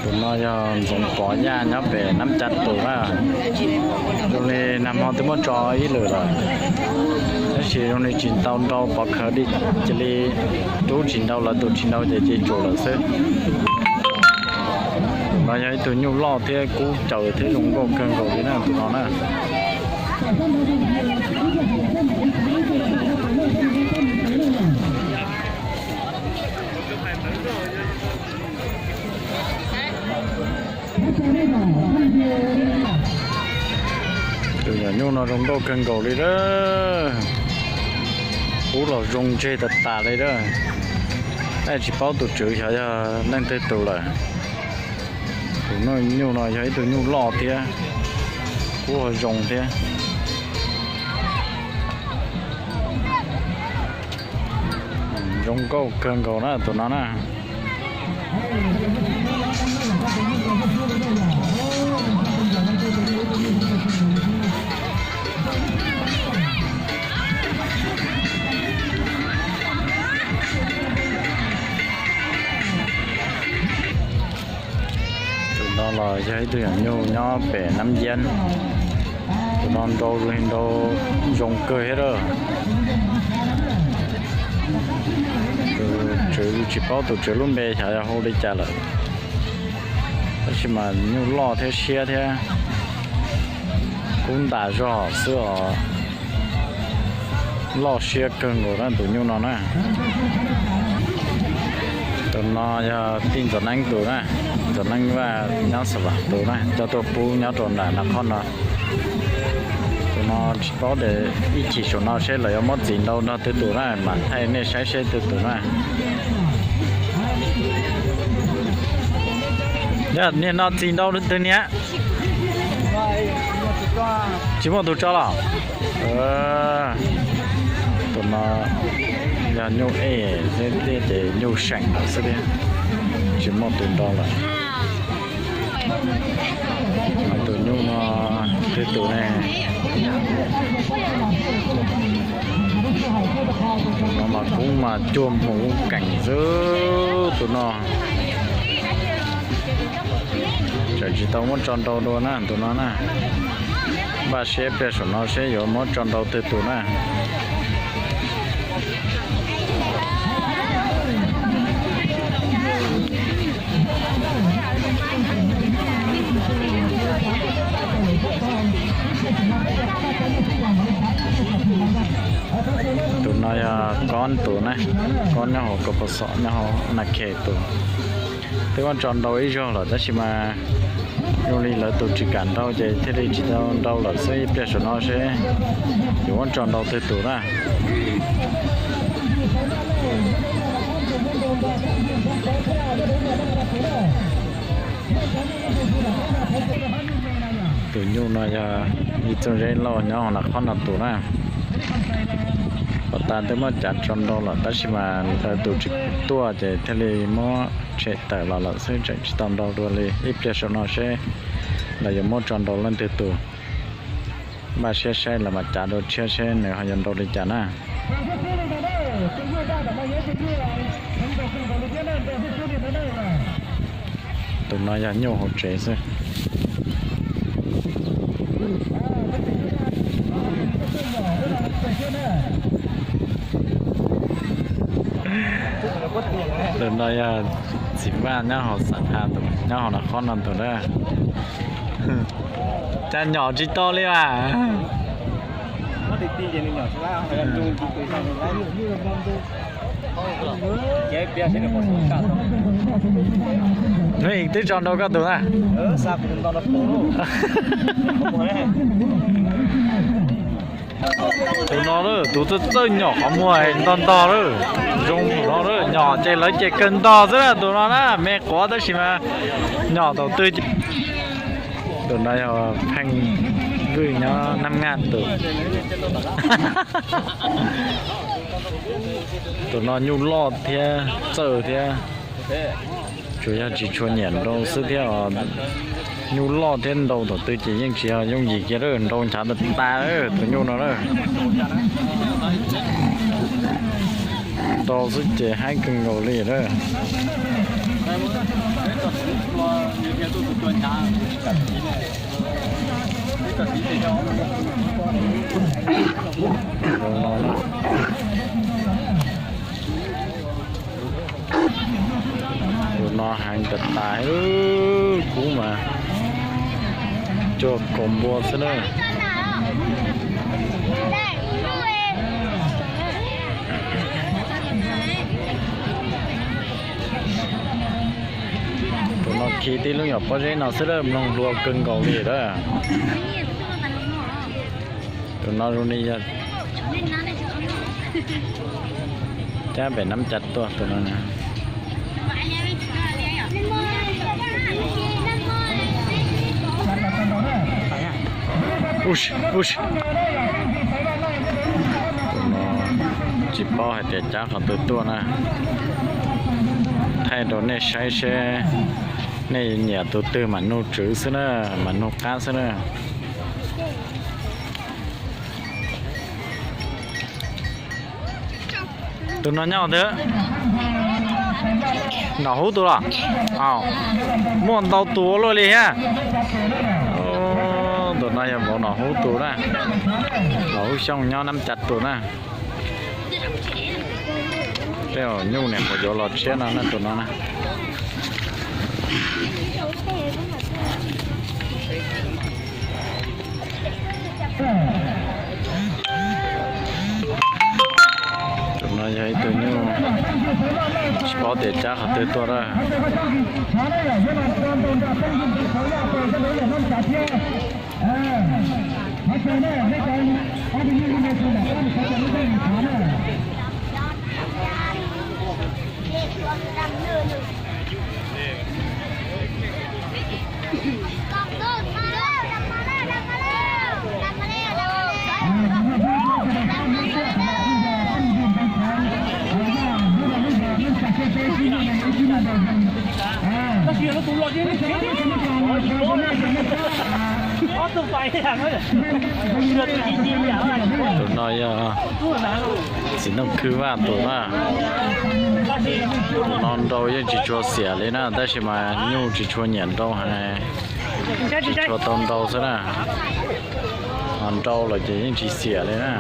Tus no yog Ntxoov Pov Yaj nyob pem Nab Ca Tus na. Zoo li nag hmo twb muab tso ib lwm lawm, tab sis zoo li tsis tau nrau pov khawv li, cia li rub tsis nrau lawv tus tsis nrau ces cia li tsum lawm xwb. Tus no yog ib tug nyuj loj thiab kub caws thiab zoo nkauj kawg nkaus li na tus no na. Tus yam nyuj no zoo nkauj kawg nkaus li lawm. Kub los zoo ntseg tas tas li lawm. Tab sis tsis paub tus tswv xyov yog leej twg tus lawm. Tus nyuj no yog ib tug nyuj loj thiab, kub ho zoo thiab. Zoo nkauj kawg nkaus na tus no na. Tus no los yog ib tug yam nyuj nyob pem Nab Yeeb. Tus no nrau zoo nrau zoo kawg thiab lawm. Tus tswv tsis paub tus tswv lub npe xyov yog hu li cas lawm, tab sis mas nyuj loj thiab siab thiab, kub ntas zog xwb os. Loj siab kawg nkaus na tus nyuj no na. Tus no yog tij Ntxoov Neeb tus na, Ntxoov Neeb Vaj nyob Xa Vam tus na, coj tuaj pub nyob rau nram Naj Qhob no. Tus no tsis paub tias ib chim saum no seb lawv yuav muab txis nrau nrog twg tus na, mam thaij nej saib seb twg tus na. Yog niag no txis nrau twg niam? Tsis muaj tus tso los? Tus no yog nyuj ej thiab ces nyuj seem lawm xwb thiab, tsis muaj tus nrau lawm. Tus nyuj no twg tus ne? No mas kub mas cuag mus keem xwb tus no. Tseem tsis tau muab tso nrau dua na tus no na. Npaj siab pliag saum no seb yuav muab tso nrau twg tus na. Tus no yog Kob tus na, Kob nyob hauv Kaus Pos Xom nyob hauv Nas Khes tus. Twb muab tso nrau ib zaug lawm tab sis mas zoo li lawv tus tsis kam nrau ces thiaj li tsis tau nrau lawm xwb. Ib pliag saum no seb yuav muab tso nrau twg tus na. Tus nyuj no yog ib txoj zeb loj nyob hauv Nas Khob no tus na. Pov tas twb muab cav tso nrau lawm tab sis mas lawv tus tsis tuaj ces thiaj li muab tshem tawm los lawm xwb, tseem tsis tau nrau dua li. Ib pliag saum no seb lawv yuav muab tso nrau leej twg tus. Npaj siab saib los mas cav dua tshiab seb nws ho yuav nrau li cas na. Tus no yog nyuj hauv tsev xwb. Tus no yog txiv Vaj nyob hauv Xam Tha tus, nyob hauv Nas Khob no tus na. Cas nyom tsis tau li as? Hnub twb tso nrau koj tus na. Tus no, tus txawj txawj nyom qhov muag ntog ntog lawm. Zoo no nyom ces lawv ces kawg ntog xwb na tus no na, me quav tab sis mas nyom thaum twg ces. Tus no yog Pheej Vwj nyob Nab Ngaj tus. Tus no nyuj loj thiab txawj thiab, tsuas yog tsis tshua nyiam nrau xwb thiab os. Nyuj loj thiab nrau thaum twg ces yeej tsis yog yooj yim kiag lawm, nrau nchav tas tas tus nyuj no na. Nrau xwb ces haib kawg nkaus li lawm. Tus no heev tas tas, kub mas cuag kaus npua xwb na. Tus no khi tib lub nyuam pob zeb no xwb lawm, mloog hluas kawg nkaus li lawm. Tus no zoo li yog cab pem Nab Ca tuaj tus no na. Tus no tsis paub hais tias cab qhov twg tuaj na. Thaij rau nej saib seb nej nyiam tus twg mam nug tswv xwb na, mam nug qab xwb na. Tus no nyob twg? Nom Hub tus los? Muaj ntau tus ua luaj li thiab. Tus no yog vauv Nom Hub tus na. Nom Hub Xyooj nyob Nab Ca tus na. Tej nyuj niam qhuav yuav los tshiab no na tus no na. Tus no yog ib tug nyuj tsis paub tias cab qhov twg tuaj na. Tus no yog txiv Nooj Khwb Vaj tus na. Tus no nrau yeej tsis tshua xiam li na, tab sis mas nyuj tsis tshua nyiam nrau heev, tsis tshua tau nrau xwb na. Ho nrau lawm ces yeej tsis xiam li na.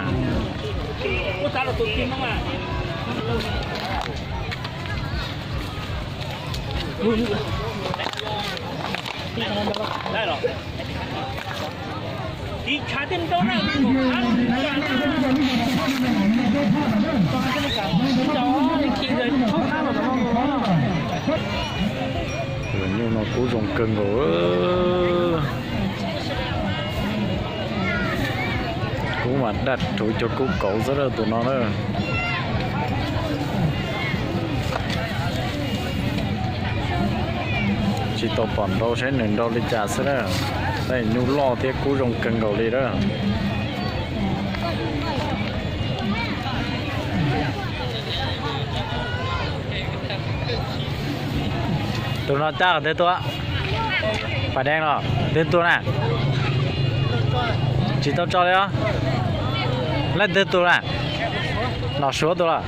Nyuj no kub zoo kawg nkaus. Kub mas daj rhuv cuag kub kauv xwb tus no na. Tsis tau pom nrau saib nws nrau li cas xwb na. Tab nyuj loj thiab kub zoo kawg nkaus li na. Tus no cab qhov twg tuaj? Pas Dees los twg tus na? Tsis tau tso li os. Leej twg tus na? Nom Suav tus los?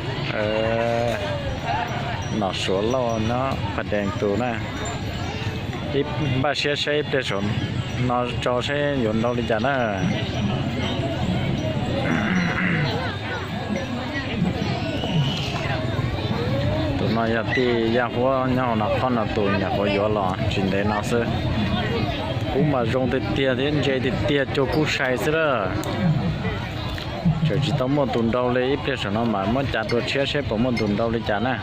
Nom Suav Lauj nyob Pas Dees tus na. Ib npaj siab saib ib pliag saum no tso saib yuav nrau li cas na. Tus no yog tij Yaj Huab nyob hauv no qhov no tus nyuam qhuav yuav los tsis ntev no xwb. Kub mas zoo tiag tiag thiab ntse tiag tiag cuag kub sai xwb lawm. Tseem tsis tau muaj tus nrau li, ib pliag saum no mas muab cav dua tshiab seb puas muaj tus nrau li cas na.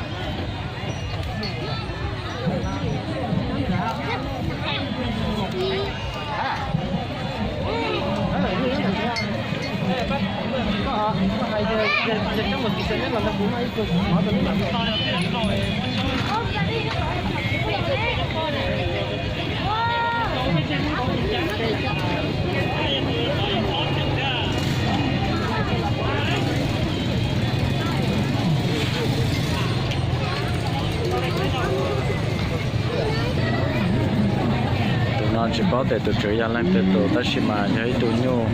Tus no tsis paub tias tus tswv yog leej twg tus, tab sis mas yog ib tug nyuj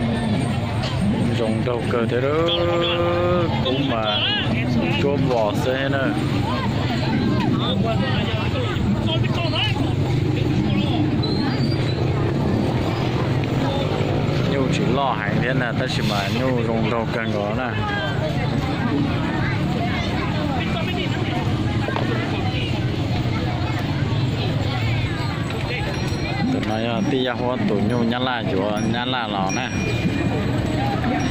zoo nraug kawg thiab, kub mas tsuab vos xwb na. Loj heev thiab ntag, tab sis mas nyuj zoo nraug kawg nkaus na. Tus no yog tij Yaj Huab tus nyuj Nyab Laj yuav Nyab Laj los na.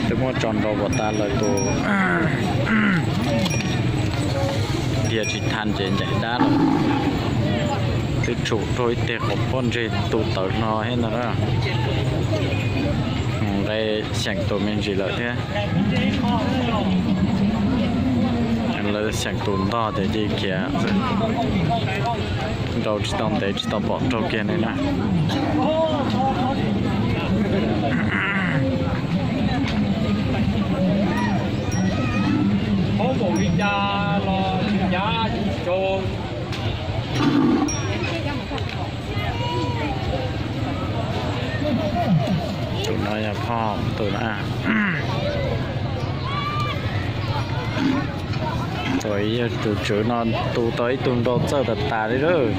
Twb muab tso nrau puas tas lawm tus dhia tsis tau ces ncaim dab lawm. Twb tshum rau ib teg qhov pob ntseg tu tawv hlo thiab ntag na. Nqe xyeem tus me ntsis lawm thiab. Lawv xyeem tus ntog ces cia li khiav xwb. Nrau tsis tau ntev tsis tau pom raug kiag li na. Tus no yog phoj tus na. Tus yog tus tswv no tu tau ib tug nrau txawj tas tas li lawm.